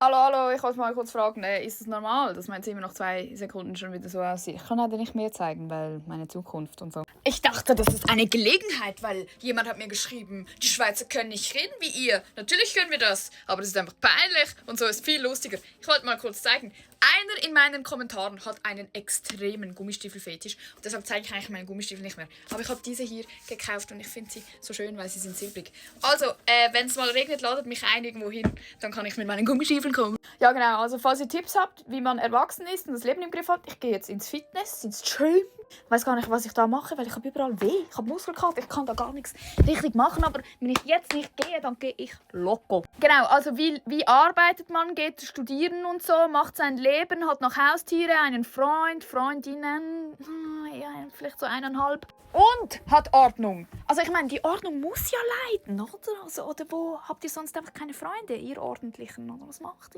Hallo, hallo, ich wollte mal kurz fragen, ist es normal, dass mein Zimmer nach 2 Sekunden schon wieder so aussieht? Ich kann leider nicht mehr zeigen, weil meine Zukunft und so. Ich dachte, das ist eine Gelegenheit, weil jemand hat mir geschrieben, die Schweizer können nicht reden wie ihr. Natürlich können wir das, aber das ist einfach peinlich und so ist viel lustiger. Ich wollte mal kurz zeigen. Einer in meinen Kommentaren hat einen extremen Gummistiefelfetisch und deshalb zeige ich eigentlich meine Gummistiefel nicht mehr. Aber ich habe diese hier gekauft und ich finde sie so schön, weil sie sind silbrig. Also, wenn es mal regnet, ladet mich ein irgendwo hin, dann kann ich mit meinen Gummistiefeln kommen. Ja genau, also falls ihr Tipps habt, wie man erwachsen ist und das Leben im Griff hat, ich gehe jetzt ins Fitness, ins Gym. Ich weiß gar nicht, was ich da mache, weil ich habe überall weh. Ich habe Muskelkater, ich kann da gar nichts richtig machen, aber wenn ich jetzt nicht gehe, dann gehe ich loco. Genau, also wie arbeitet man, geht studieren und so, macht sein Leben, hat noch Haustiere, einen Freund, Freundinnen, ja, vielleicht so 1,5. Und hat Ordnung. Also ich meine, die Ordnung muss ja leiden, oder? Also, oder wo habt ihr sonst einfach keine Freunde, ihr Ordentlichen? Oder was macht ihr?